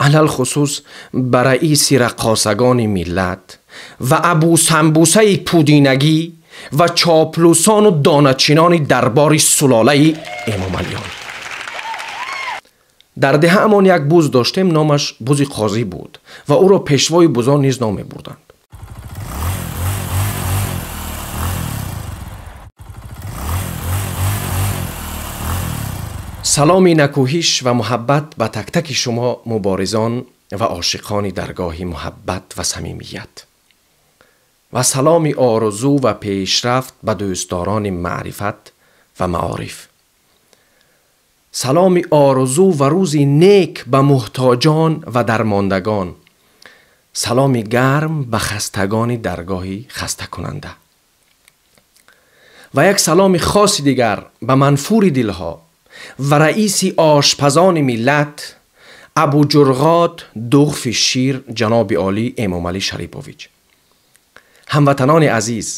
Алалхусус ба раиси раққосагони миллат ва Абу Самбусаи пудинагӣ ва чоплусону доначинони дарбори сулолаи Эмомалиён. Дар деҳаамон як буз доштем, номаш бузи қозӣ буд ва ӯро пешвои бузон низ ном мебурданд. Саломи накӯҳиш ва муҳаббат ба тактаки шумо муборизон ва ошиқони даргоҳи муҳаббат ва самимият ва саломи орзу ва пешрафт ба дӯстдорони маърифат ва маориф. Саломи орзу ва рӯзи нек ба муҳтоҷон ва дармондагон. Саломи гарм ба хастагони даргоҳи хастакунанда. Ва як саломи хоси дигар ба манфури дилҳо ва раиси ошпазони миллат Абуҷурғот Дуғфи Шир ҷаноби олӣ Эмомалӣ Шарипович. Ҳамватанони азиз,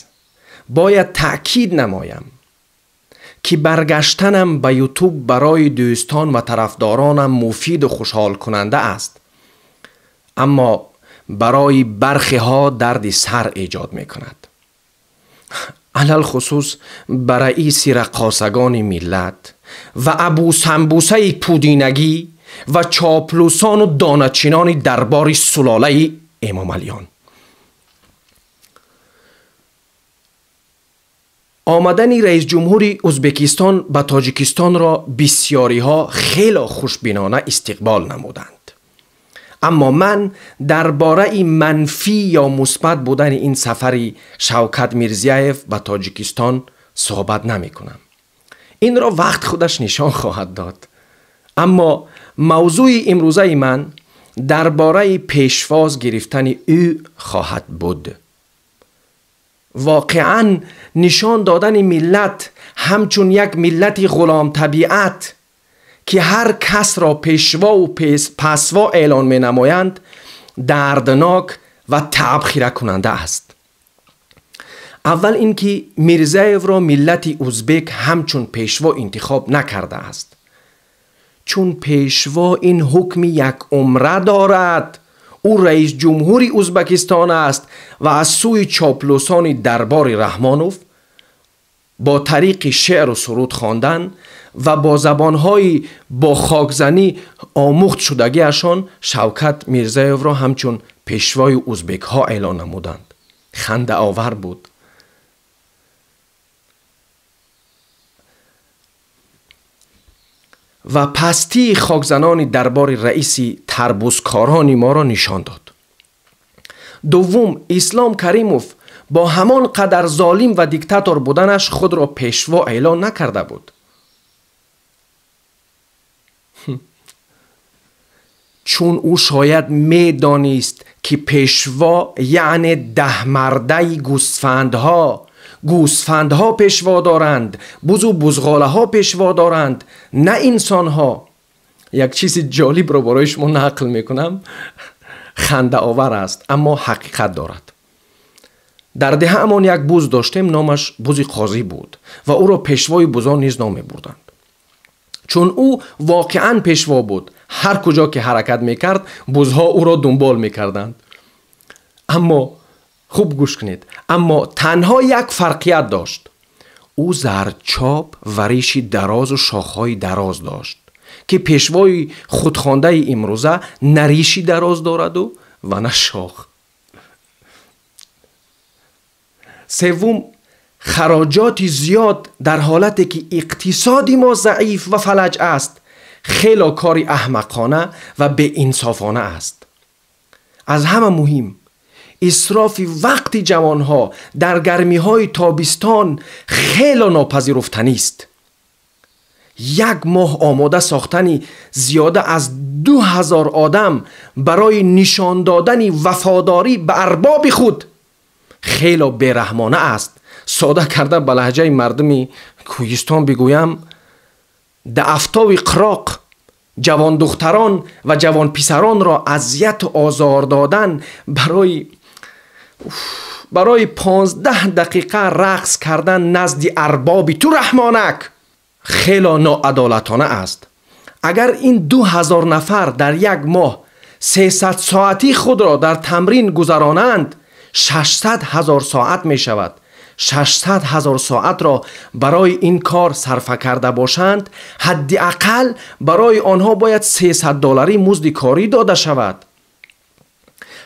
бояд таъкид намоям ки баргаштанам ба Ютуб барои дӯстон ва тарафдоронам муфиду хушҳолкунанда аст, аммо барои бархеҳо дарди сар эҷод мекунад. Алалхусус ба раиси раққосагони миллат ва Абу Самбусаи пудинагӣ ва чоплусону доначинони дарбори сулолаи Эмомалиён. Омадани раисҷумҳури Ӯзбекистон ба Тоҷикистонро бисёриҳо хело хушбинона истиқбол намуданд. Аммо ман дар бораи манфӣ ё мусбат будани ин сафари Шавкат Мирзияев ба Тоҷикистон суҳбат намекунам. Инро вақт худаш нишон хоҳад дод. Аммо мавзӯи имрӯзаи ман дар бораи пешвоз гирифтани ӯ хоҳад буд. Воқеан нишон додани миллат ҳамчун як миллати ғуломтабиат ки ҳар касро пешвову пасво эълон менамоянд дарднок ва таъбхиракунанда аст. Аввал ин ки Мирзаевро миллати ӯзбек ҳамчун пешво интихоб накардааст, чун пешво ин ҳукми якумра дорад. Ӯ раисҷумҳури Ӯзбекистон аст ва аз сӯи чоплусони дарбори Раҳмонов бо тариқи шеъру суруд хондан ва бо забонҳои бо хокзанӣ омӯхт шудагиашон Шавкат Мирзаевро ҳамчун пешвои ӯзбекҳо эълон намуданд. Хандаовар буд. Ва пастии хокзанони дарбори раиси тарбузкорони моро нишон дод. Дуввум, Ислом Каримов бо ҳамон қадар золим ва диктатор буданаш худро пешво эълон накарда буд. Чун ӯ шояд медонист ки пешво яъне даҳмардаи гӯсфандҳо, гӯсфандҳо пешво доранд, бузу бузғолаҳо пешво доранд, на инсонҳо. Як чизи ҷолибро барои шумо нақл мекунам, хандаовар аст, аммо ҳақиқат дорад. Дар деҳаамон як буз доштем, номаш бузи қозӣ буд ва ӯро пешвои бузон низ ном мебурданд. Чун ӯ воқеан пешво буд, ҳар куҷо ки ҳаракат мекард, бузҳо ӯро дунбол мекарданд. Аммо хуб гӯш кунед, аммо танҳо як фарқият дошт. Ӯ зардчоп ва риши дарозу шохҳои дароз дошт, ки пешвои худхондаи имрӯза на риши дароз дораду ва на шох. Севум, хароҷоти зиёд дар ҳолате ки иқтисоди мо заиф ва фалаҷ аст, хело кори аҳмақона ва беинсофона аст. Аз ҳама муҳим, исрофи вақти ҷавонҳо дар гармиҳои тобистон хело нопазируфтанист. Як моҳ омода сохтани зиёда аз 2000 одам барои нишон додани вафодорӣ ба арбоби худ хело бераҳмона аст. Сода карда ба лаҳҷаи мардуми кӯҳистон бигӯям, даъфтови қироқ ҷавондухтарон ва ҷавонписаронро азияту озор додан барои 15 дақиқа рақс кардан назди арбоби ту Раҳмонак хело ноадолатона аст. Агар ин 2000 нафар дар як моҳ 300 соати худро дар тамрин гузаронанд, 600 ҳазор соат мешавад. 600 ҳазор соатро барои ин кор сарфа карда бошанд, ҳадди ақал барои онҳо бояд 300 долларӣ музди корӣ дода шавад.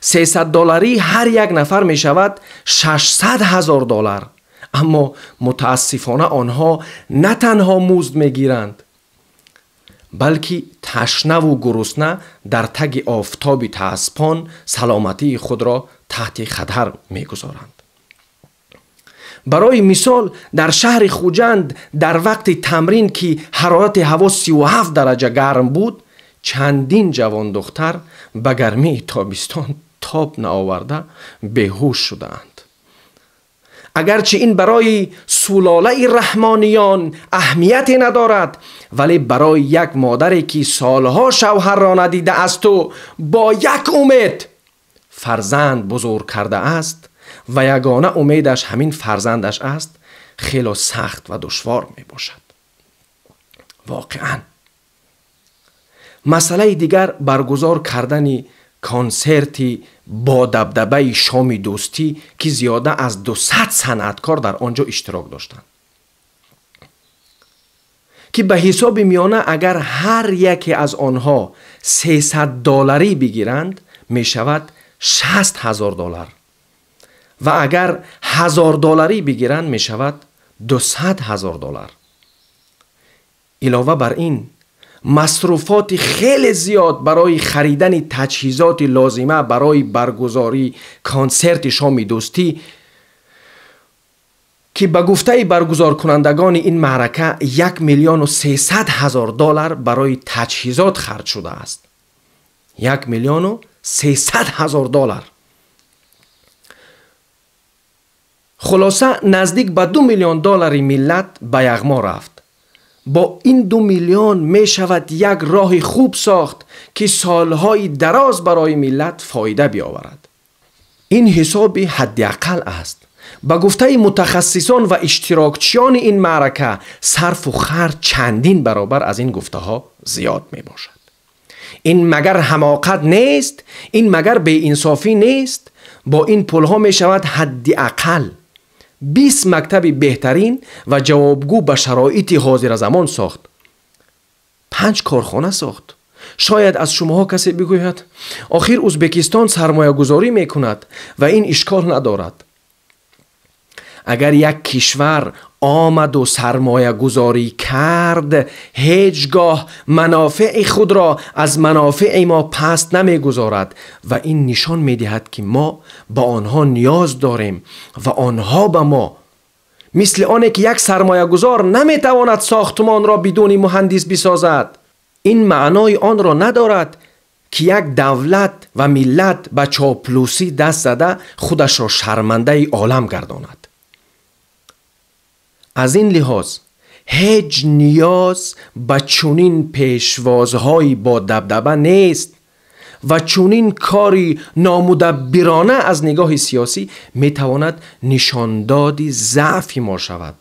300 долларӣ ҳар як нафар мешавад 600 ҳазор доллар. Аммо мутаассифона онҳо на танҳо музд мегиранд, балки ташнаву гурусна дар таги офтоби тааспон саломатии худро таҳти хатар мегузоранд. Барои мисол, дар шаҳри Хуҷанд дар вақти тамрин, ки ҳарорати ҳаво 37 дараҷа гарм буд, чандин ҷавондухтар ба гармии тобистон тоб наоварда беҳуш шудаанд. Агарчи ин барои сулолаи раҳмониён аҳамияте надорад, вале барои як модаре ки солҳо шавҳарро надидаасту бо як умед фарзанд бузург кардааст ва ягона умедаш ҳамин фарзандаш аст, хело сахт ва душвор мебошад. Воқеан масъалаи дигар баргузор кардани консерти бо дабдабаи шоми дӯстӣ, ки зиёда аз 200 санъаткор дар он ҷо иштирок доштанд, ки ба ҳисоби миёна агар ҳар яке аз онҳо 300 долларӣ бигиранд, мешавад 60 ҳазор доллар ва агар 1000 долларӣ бигиранд, мешавад 200 ҳазор доллар. Илова бар ин, масруфоти хеле зиёд барои харидани таҷҳизоти лозима барои баргузории консерти шоми дӯстӣ, ки ба гуфтаи баргузоркунандагони ин маърака 1 300 000 доллар барои таҷҳизот харҷ шудааст. 1 300 000 доллар. Хулоса, наздик ба 2 миллион доллари миллат ба яғмо рафт. Бо ин 2 миллион мешавад як роҳи хуб сохт, ки солҳои дароз барои миллат фоида биёварад. Ин ҳисоби ҳадди ақал аст. Ба гуфтаи мутахассисон ва иштирокчиёни ин маърака, сарфу харҷ чандин баробар аз ин гуфтаҳо зиёд мебошад. Ин магар ҳамоқат нест? Ин магар беинсофӣ нест? Бо ин пулҳо мешавад ҳадди ақал 20 мактаби беҳтарин ва ҷавобгӯ ба шароити ҳозиразамон сохт, 5 корхона сохт. Шояд аз шумоҳо касе бигӯяд, охир Узбекистон сармоягузорӣ мекунад ва ин ишкол надорад. Агар як кишвар омаду сармоягузорӣ кард, ҳеҷ гоҳ манофеи худро аз манофеи мо паст намегузорад ва ин нишон медиҳад, ки мо ба онҳо ниёз дорем ва онҳо ба мо. Мисли оне ки як сармоягузор наметавонад сохтмонро бидуни муҳандис бисозад. Ин маънои онро надорад, ки як давлат ва миллат ба чоплусӣ даст зада худашро шармандаи олам гардонад. Аз ин лиҳоз ҳеҷ ниёз ба чунин пешвозҳои бо дабдаба нест ва чунин кори номудаббирона аз нигоҳи сиёсӣ метавонад нишондоди заъфи мо шавад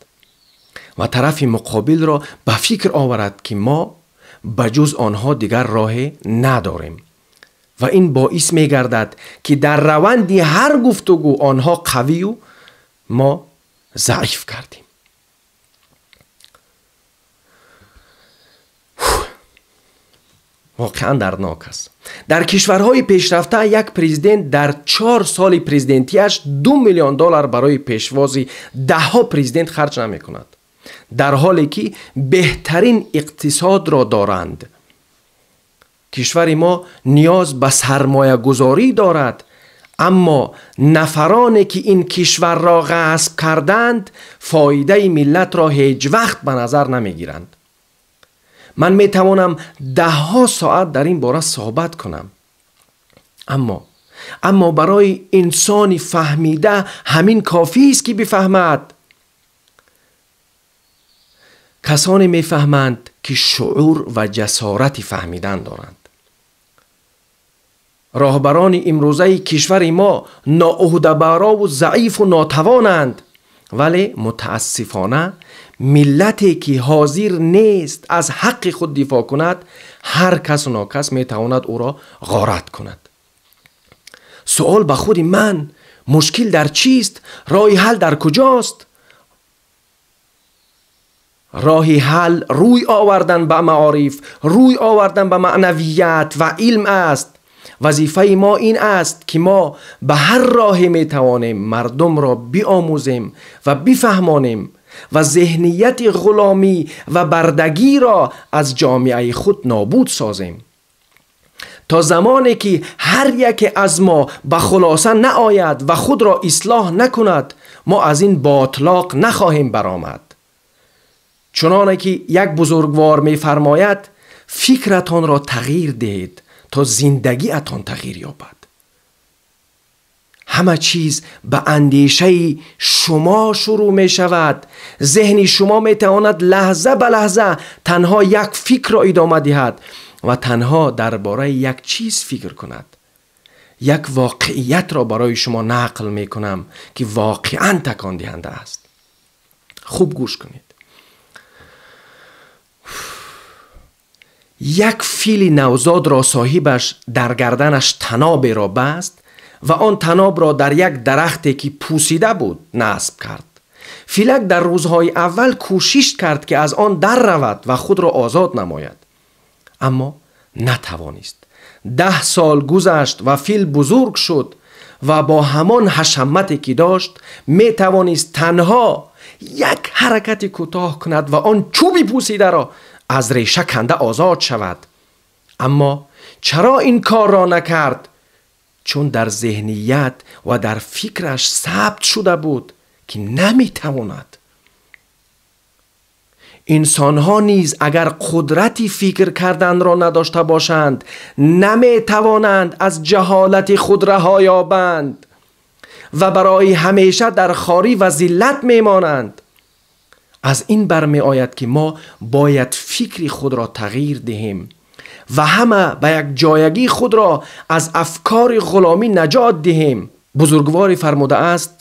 ва тарафи муқобилро ба фикр оварад, ки мо ба ҷуз онҳо дигар роҳе надорем ва ин боис мегардад, ки дар раванди ҳар гуфтугӯ онҳо қавию мо заиф кардем. Воқеан дарднок аст. Дар кишварҳои пешрафта як президент дар 4 соли президентиаш 2 миллион доллар барои пешвози даҳҳо президент харҷ намекунад, дар ҳоле ки беҳтарин иқтисодро доранд. Кишвари мо ниёз ба сармоягузорӣ дорад, аммо нафароне ки ин кишварро ғасб карданд, фоидаи миллатро ҳеҷ вақт ба назар намегиранд. Ман метавонам даҳҳо соат дар ин бора суҳбат кунам, аммо барои инсони фаҳмида ҳамин кофист, ки бифаҳмад. Касоне мефаҳманд, ки шуур ва ҷасорати фаҳмидан доранд. Роҳбарони имрӯзаи кишвари мо ноуҳдабарову заифу нотавонанд, вале мутаассифона Миллате ки ҳозир нест аз ҳаққи худ дифоъ кунад, ҳар касу нокас метавонад ӯро ғорат кунад. Суол ба худи ман: мушкил дар чист? Роҳи ҳал дар куҷост? Роҳи ҳал рӯй овардан ба маориф, рӯй овардан ба маънавият ва илм аст. Вазифаи мо ин аст, ки мо ба ҳар роҳе метавонем мардумро биомӯзем ва бифаҳмонем ва зеҳнияти ғуломӣ ва бардагиро аз ҷомеаи худ нобуд созем. То замоне ки ҳар яке аз мо ба хулоса наояд ва худро ислоҳ накунад, мо аз ин ботлоқ нахоҳем баромад. Чуноне ки як бузургвор мефармояд: фикратонро тағйир диҳед то зиндагиатон тағйир ёбад. Ҳама чиз ба андешаи шумо шурӯъ мешавад. Зеҳни шумо метавонад лаҳза ба лаҳза танҳо як фикрро идома диҳад ва танҳо дар бораи як чиз фикр кунад. Як воқеиятро барои шумо нақл мекунам, ки воқеан такондиҳанда аст. Хуб гӯш кунед. Як фили навзодро соҳибаш дар гарданаш таноберо баст ва он танобро дар як дарахте ки пӯсида буд насб кард. Филак дар рӯзҳои аввал кӯшиш кард, ки аз он дар равад ва худро озод намояд, аммо натавонист. 10 сол гузашт ва фил бузург шуд ва бо ҳамон ҳашамате ки дошт метавонист танҳо як ҳаракати кӯтоҳ кунад ва он чӯби пӯсидаро аз реша канда озод шавад. Аммо чаро ин корро накард? Чун дар зеҳният ва дар фикраш сабт шуда буд, ки наметавонад. Инсонҳо низ агар қудрати фикр карданро надошта бошанд, наметавонанд аз ҷаҳолати худ раҳо ёбанд ва барои ҳамеша дар хорӣ ва зиллат мемонанд. Аз ин бармеояд, ки мо бояд фикри худро тағйир диҳем ва ҳама ба як ҷоягӣ худро аз афкори ғуломӣ наҷот диҳем. Бузургворӣ фармудааст: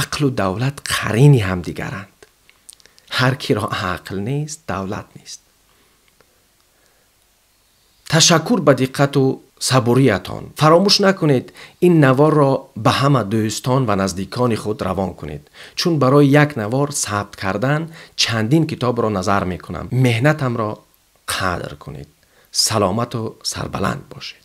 ақлу давлат қарини ҳамдигаранд. Ҳар киро ақл нест, давлат нест. Ташаккур ба диққату сабуриятон. Фаромӯш накунед, ин наворро ба ҳама дӯстон ва наздикони худ равон кунед, чун барои як навор сабт кардан чандин китобро назар мекунам. Меҳнатамро қадр кунед. Саломату сарбаланд бошед.